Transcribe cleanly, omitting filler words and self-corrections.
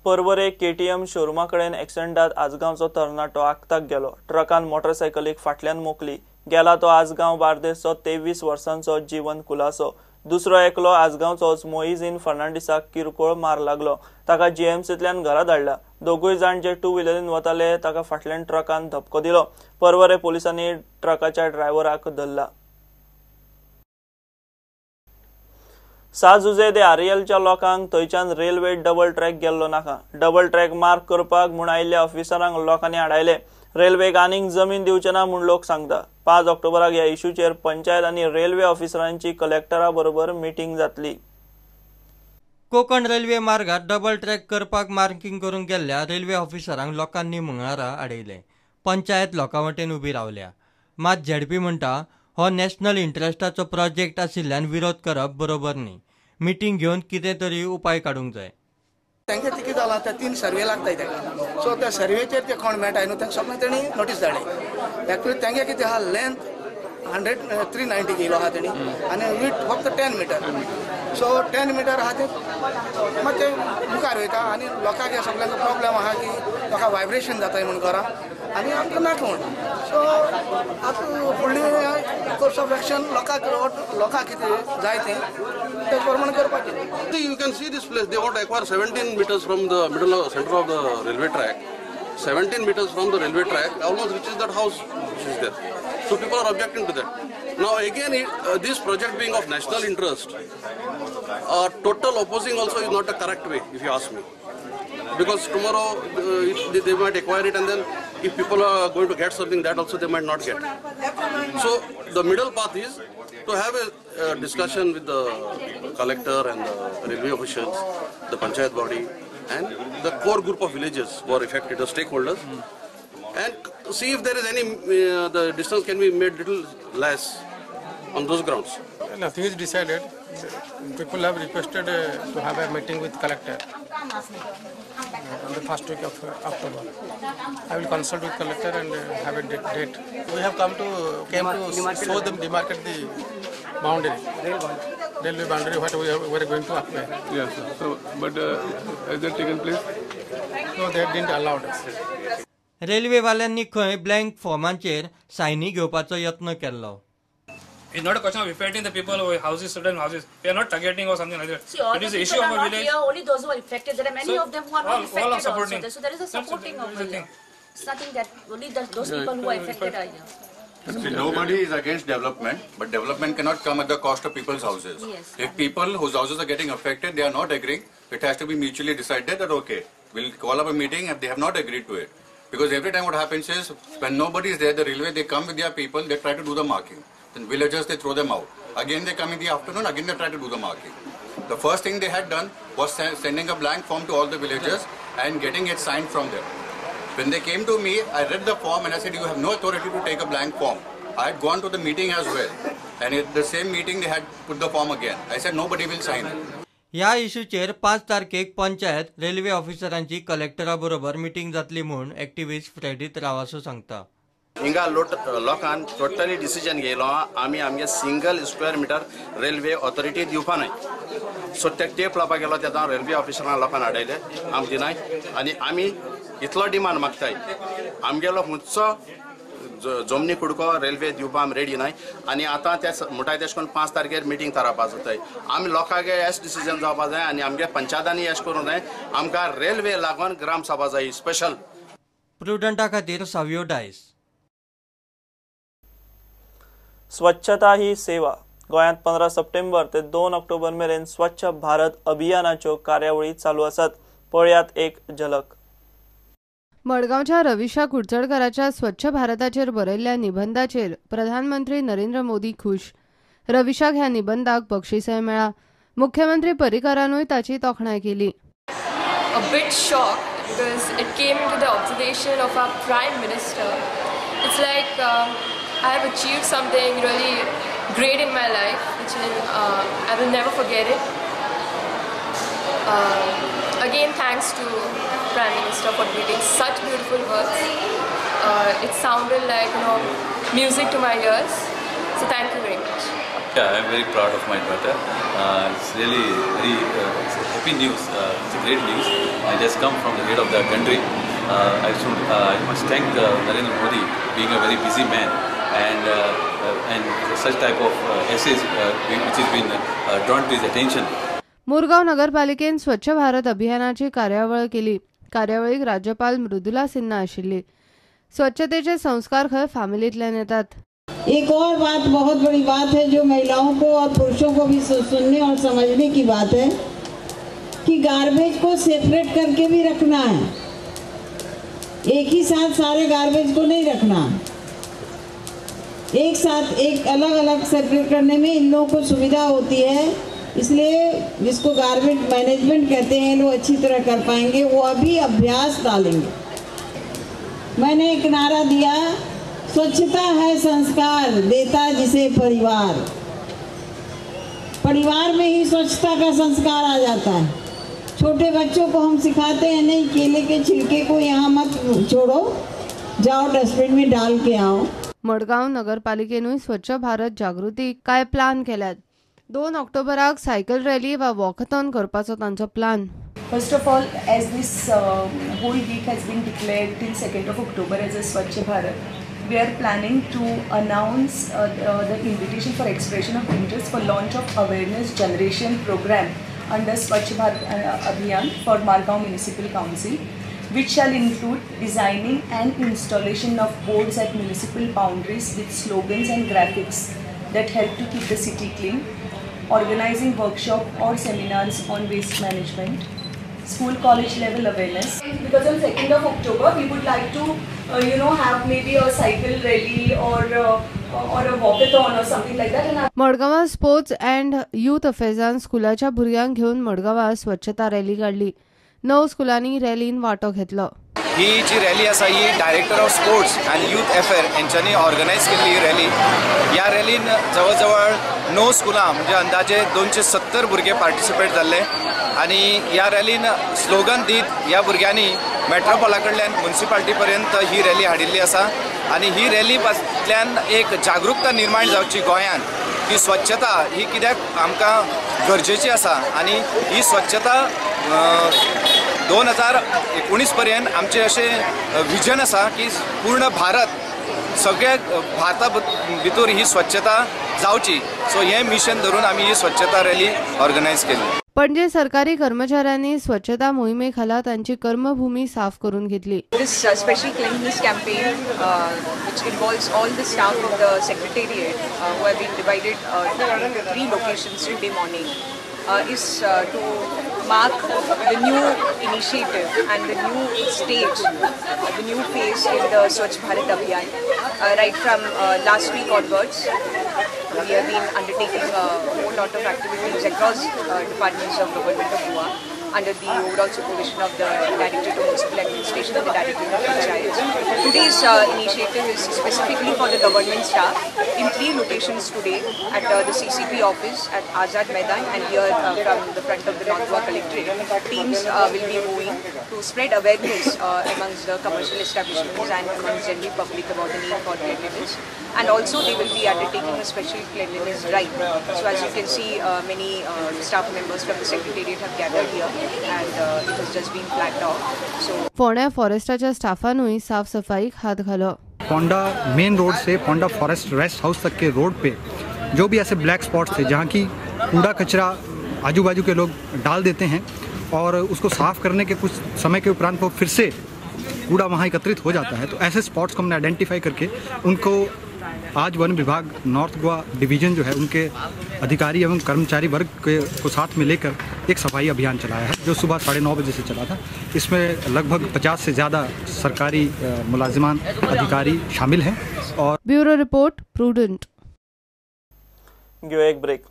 पर्वरे केटीएम शोरुमा कडेन एक्सिडेंटात आजगांवचो तरणाटो आक्ताक गेलो. ट्रकान मोटरसायकलीक फाटल्यान मोकली. गेला तो आजगांव बार्देसचो 23 वर्सांचो जीवन कुलासो. दुसरो एकलो आजगांवचोच मोइझीन फर्नांडीसाक किरकोळ मार लागलो. ताका जीएमसींतल्यान घरा धाडला. दोगूय जाण जे टू व्हिलरीन वताले ताका फाटल्यान ट्रकान धपको दिलो. पर्वरे पोलिसांनी ट्रकाच्या ड्रायव्हराक धरला. सा जुजे दे आरियलच्या लोकांक थंयच्यान रेल्वे डबल ट्रॅक गेल्लो नाका. डबल ट्रॅक मार्क करपाक म्हूण आयिल्ल्या ऑफिसरांक लोकांनी आडायले. रेल्वेक आनीक जमीन दिवचे ना म्हूण लोक सांगता. 5 ऑक्टोबराक ह्या इशूचेर पंचायत आनी रेल्वे ऑफिसरांची कलेक्टरा बरोबर मिटींग जातली. कोकण रेल्वे मार्गार डबल ट्रॅक करपाक मार्किंग करूंक गेल्ल्या रेल्वे ऑफिसरांक लोकांनी मंगळारा आडयले. पंचायत लोकां वटेन उबी रावल्या. मात झेडपी म्हणटा हो नॅशनल इंट्रस्टाचो प्रोजेक्ट आशिल्ल्यान विरोध करप बरोबर न्ही. मिटींग घेवन कितें तरी उपाय काडूंक जाय. तांकां कितें जालां ते 3 सर्वे लागताय तांकां. सो त्या सर्वेचेर ते कोण मेळटाय न्हू तांकां सगळें तेणी नोटीस धाडली. एक्चुअली तांगे कितें आहा लेंथ 100 390 किलो आहा तेणी आनी विथ फक्त 10 मिटर. सो 10 मिटर आहा ते मातशें मुखार वयता आनी लोकांक सगळ्यांक प्रॉब्लेम आहा की लोकांक वायब्रेशन जाता म्हूण घरां आनी आमकां नाका म्हूण. सो आतां फुडली कोर्स ऑफ एक्शन लोकांक लोकांक कितें जाय तें ते प्रमाणे करपाचें. You can see this place. They want to acquire 17 meters from the middle of, center of the railway track. 17 meters from the railway track almost reaches that house which is there. So people are objecting to that. Now again, this project being of national interest, total opposing also is not a correct way, if you ask me. Because tomorrow if they might acquire it, and then if people are going to get something, that also they might not get. So the middle path is to have a discussion with the collector and the railway officials, the panchayat body, and the core group of villagers who are affected, the stakeholders, and see if there is any, the distance can be made little less on those grounds. Nothing is decided. People have requested to have a meeting with collector on the first week of October. I will consult with collector and have a date. We have come to came to show them demarcate the boundary, railway boundary, what we are going to acquire. Yes, sir. So, but has that taken place? No, they didn't allow us. रेल्वेवाल्यांनी खंय blank फॉर्मांचेर Sayani घेवपाचो यत्न केल्लो. It's not a question of affecting the people or houses, certain houses. We are not targeting or something like that. See, all It is the the issue people of are a not village. here, only those who are affected. There are many So, of them who are not all are affected also. Supporting. So there is a That's supporting the over thing. here. It's nothing that only those people who are affected are here. See, nobody is against development, but development cannot come at the cost of people's houses. Yes. If people whose houses are getting affected, they are not agreeing, it has to be mutually decided that okay, we'll call up a meeting if they have not agreed to it. Because every time what happens is, when nobody is there, the railway, they come with their people, they try to do the marking. Then villagers, they throw them out. Again they come in the afternoon, again they try to do the marking. The first thing they had done was sending a blank form to all the villagers and getting it signed from them. When they came to me, I read the form and I said, you have no authority to take a blank form. I had gone to the meeting as well. And at the same meeting, they had put the form again. I said, nobody will sign it. ह्या इशूचेर 5 तारखेक panchayat railway ऑफिसरांची कलेक्टरा बरोबर meeting जातली म्हूण activist फ्रेडीत रावासो सांगता. हिंगा लोकान totally decision घेयलो आमी आमगे single square meter railway authority दिवपा न्हय. सो ते टेप लावपाक गेलो तेन्ना रेल्वे ऑफिसरान लोकांक आडयले आमकां दिनाय आनी आमी इतलो डिमांड मागताय आमगेलो खुंयचो जमनी कुडको रेल्वे दिवपा आमी रेडी नाय आनी आतां ते म्हणटाय तेश करून 5 तारखेर मिटींग थारावपा जाताय. आमी लोकांक एश डिसिजन जावपा जाय आनी आमगे पंचायतांनी एश करूंक जाय आमकां रेल्वे लागून ग्राम सभा जाय स्पेशल. प्रुडंटा खातीर सावियो डायस. स्वच्छता ही सेवा. गोंयांत 15 सप्टेंबर ते 2 ऑक्टोबर मेरेन स्वच्छ भारत अभियानाच्यो कार्यावळी चालू आसात. पळयात एक झलक. मडगांवच्या रविशा कुडचडकराच्या स्वच्छ भारताचेर बरयल्ल्या निबंधाचेर प्रधानमंत्री नरेंद्र मोदी खुश. रविशाक ह्या निबंधाक बक्षिसय मेळ्ळां. मुख्यमंत्री पर्रीकरानूय ताची तोखणाय केली. A bit shocked because it came into the observation of our Prime Minister. It's like I have achieved something really great in my life, which I will never forget it. Again, thanks to Prime Minister for reading such beautiful words. It sounded like, music to my ears. So thank you very much. Yeah, I am very proud of my daughter. It's really very it's a happy news. It's a great news. It has come from the head of the country. I must thank Narendra Modi, being a very busy man, and such type of essays which has been drawn to his attention. Murgaon नगरपालिकेन स्वच्छ भारत अभियानाची कार्यावळ केली. कार्यावळीक राज्यपाल मृदुला सिन्हा आशिल्ली. स्वच्छतेचे संस्कार खंय फॅमिलींतल्यान येतात. एक और बात, बहुत बड़ी बात है जो महिलाओं को और पुरुषों को भी सुनने और समझने की बात है कि गार्बेज को सेपरेट करके भी रखना है. एक ही साथ सारे गार्बेज को नहीं रखना. एक साथ एक अलग अलग सेपरेट करने में इन लोगों को सुविधा होती है, इसलिए जिसको गार्बेज मैनेजमेंट कहते हैं लोग अच्छी तरह कर पाएंगे. वो अभी अभ्यास डालेंगे. मैंने एक नारा दिया, स्वच्छता है संस्कार देता जिसे परिवार. परिवार में ही स्वच्छता का संस्कार आ जाता है. छोटे बच्चों को हम सिखाते हैं, नहीं केले के छिलके को यहाँ मत छोड़ो, जाओ डस्टबिन में डाल के आओ. मडगांव नगरपालिकेनूय स्वच्छ भारत जागृती काय प्लान केल्यात. 2 ऑक्टोबराक सायकल रॅली वा वॉकथॉन करपाचो तांचो plan. First of all, as this whole week has been declared till 2nd of October as a Swachh Bharat, we are planning to announce the invitation for expression of interest for launch of awareness generation program under Swachh Bharat Abhiyan for Margao Municipal Council, which shall include designing and installation of boards at municipal boundaries with slogans and graphics that help to keep the city clean, organizing workshop or seminars on waste management, school college level awareness. Because on 2nd of October we would like to have maybe a cycle rally or a walkathon or something like that. And मडगांवां sports and youth अफेर्सान स्कुलाच्या भुरग्यांक घेवन मडगांवां स्वच्छता rally काडली. 9 स्कुलांनी रॅलीन वांटो घेतलो. ही जी रॅली आसा ही director of sports and youth affair हेंच्यांनी ऑर्गनायज केल्ली ही रॅली. ह्या रॅलीन जवळ जवळ 9 स्कुलां म्हणजे अंदाजे 270 भुरगे पार्टिसिपेट जाल्ले आनी ह्या रॅलीन स्लोगन दीत ह्या भुरग्यांनी मेट्रोपोला कडल्यान म्युनिसिपालिटी पर्यंत ही रॅली हाडिल्ली आसा आनी ही रॅली पासल्यान एक जागृकता निर्माण जावची गोंयांत की स्वच्छता ही कित्याक आमकां गरजेची आसा आनी ही स्वच्छता 2019 पर्यंत आमचें अशें विजन आसा की पूर्ण भारत सगळ्या भारता भितर ही स्वच्छता जावची. सो हें मिशन धरून आमी ही स्वच्छता रॅली ऑर्गनायज केली. पणजे सरकारी कर्मचाऱ्यांनी स्वच्छता मोहिमे खाला तांची कर्मभूमी साफ करून घेतली. This special cleanliness campaign which involves all the staff of the secretariat who have been divided in 3 locations today morning is to mark the new initiative and the new stage, the new phase in the Swachh Bharat Abhiyan. Right from last week onwards, we have been undertaking a whole lot of activities across departments of Government of Goa under the overall supervision of the Directorate of Municipal Administration and the Directorate of Panchayats. Today's initiative is specifically for the government staff in 3 locations today at the CCP office at Azad Maidan and here from the front of the North Goa Collectorate. Teams will be moving to spread awareness amongst the commercial establishments and amongst general public about the need for cleanliness. And also they will be undertaking a special cleanliness drive. So as you can see, many staff members from the Secretariat have gathered here and it has just been flagged off. So फोंड्या फॉरेस्टाच्या स्टाफानूय साफ सफाईक हात घालो. Ponda main road से Ponda forest rest house तक K road pay जो भी ऐसे black spots थे जहाँ की कूड़ा कचरा आजू बाजू के लोग डाल देते हैं और उसको साफ़ करने के कुछ समय के उपरांत वो फिर से कूड़ा वहाँ एकत्रित हो जाता है, तो ऐसे स्पॉट्स को हमने आइडेंटिफाई करके उनको आज वन विभाग नॉर्थ गोवा डिवीज़न जो है उनके अधिकारी एवं कर्मचारी वर्ग को साथ में लेकर एक सफाई अभियान चलाया है जो सुबह 9:30 बजे से चला था. इसमें लगभग 50 से ज़्यादा सरकारी मुलाजिमान अधिकारी शामिल हैं. और ब्यूरो रिपोर्ट प्रूडेंट. एक ब्रेक.